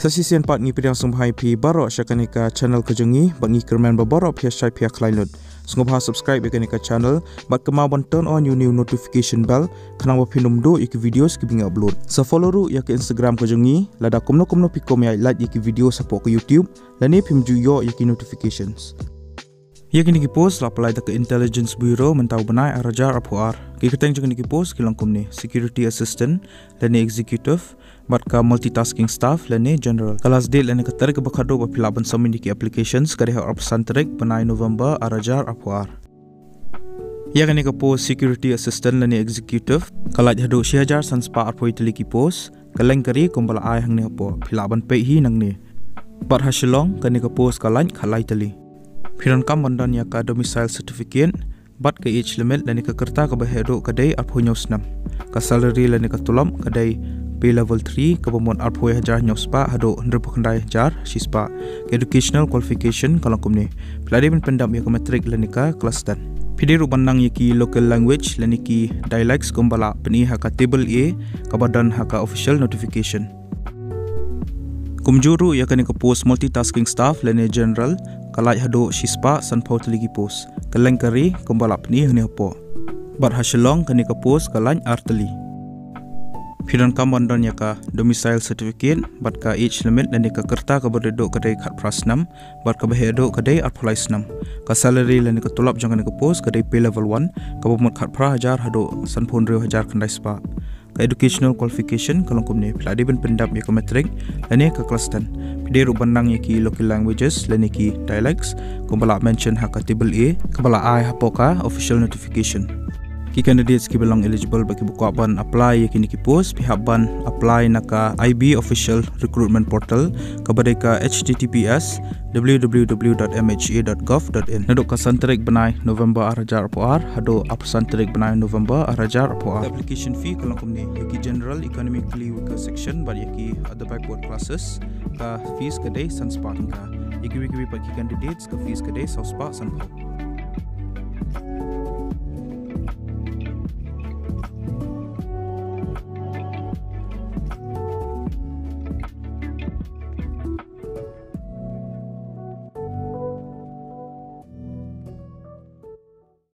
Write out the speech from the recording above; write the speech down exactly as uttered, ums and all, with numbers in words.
Sa shisien pat ngi pdiang sngewbha ïa phi baroh sha kane ka channel ka jong ngi, bad ngi kyrmen ba baroh phi ïa shai phi ïa khlaiñ lut. Sngewbha subscribe ïa kane ka channel, bad kynmaw ban turn on ïa u new notification bell, khnang ba phin ym duh ïa ki videos kiba ngi upload. Sa follow ruh ïa ka Instagram ka jong ngi, lada kumno kumno phi kwah ban ïa like ïa ki videos hapoh ka YouTube, lane phim ju ïoh ïa ki notifications. Ïa kine ki post la apply da ka Intelligence Bureau mynta u bnai ar hajar arphew ar. Ki kyrteng jong kine ki post ki long kumne: Security Assistant lane Executive, bad ka Multitasking Staff lane General. Ka last date lane ka tarik kaba khatduh ba phi lah ban submit ïa ki applications ka dei ha arphew san tarik bnai November ar hajar arphew ar. Ïa kane ka post Security Assistant lane Executive ka lait haduh shi hajar san spah arphew tylli ki post. Ka lengkari kumba la ai hangne hapoh, phi lah ban peit hi nangne. Bad ha Shillong kane ka post ka lait khatlai tylli. Phi donkam ban don ïa ka domicile certificate, bad ka age limit lane ka rta kaba heh haduh ka dei arphew hynñiew snem. Ka salary lane ka tulop ka dei pay level three kaba mut arphew hajar hynñiew spah haduh hynriewphew khyndai hajar shi spah. Ka educational qualification ka long kumne: phi la dei ban pyndep ïa ka matric lane ka class ten. Phi dei ruh ban nang ïa ki local language lane ki dialects kumba la pyni ha ka table A kaba don ha ka official notification. Kumjuh ruh ïa kane ka post Multitasking Staff lane General ka lait haduh shi spah sanphew tylli ki post. Ka lengkari kumba la pyni hangne hapoh. Bad ha Shillong kane ka post ka lait ar tylli. Phi donkam ban don ïa ka domicile certificate, bad ka age limit lane ka rta kaba rit haduh ka dei khatphra snem, bad kaba heh haduh ka dei arphew lai snem. Ka salary lane ka tulop jong kane ka post ka dei pay level one kaba mut khatphra hajar haduh sanphew hynriew hajar khyndai spah. Ka educational qualification ka long kumne: phi la dei ban pyndep ïa ka matric lane ka class ten. Phi dei ruh ban nang ïa ki local languages lane ki dialects kumba la mention ha ka table A kaba la ai hapoh ka official notification. Ki candidates kiba long eligible bad kiba kwah ban apply ïa kine ki post, phi hap ban apply na ka I B official recruitment portal kaba dei ka H T T P S W W W dot M H A dot gov dot in naduh ka san tarik bnai November ar hajar arphew ar haduh arphew san tarik bnai November ar hajar arphew ar. Ka application fee ka long kumne: ïa ki general economically weaker section bad ïa ki other backward classes ka fees ka dei san spah tyngka. Ïa kiwei kiwei pat ki candidates ka fees ka dei saw spah sanphew.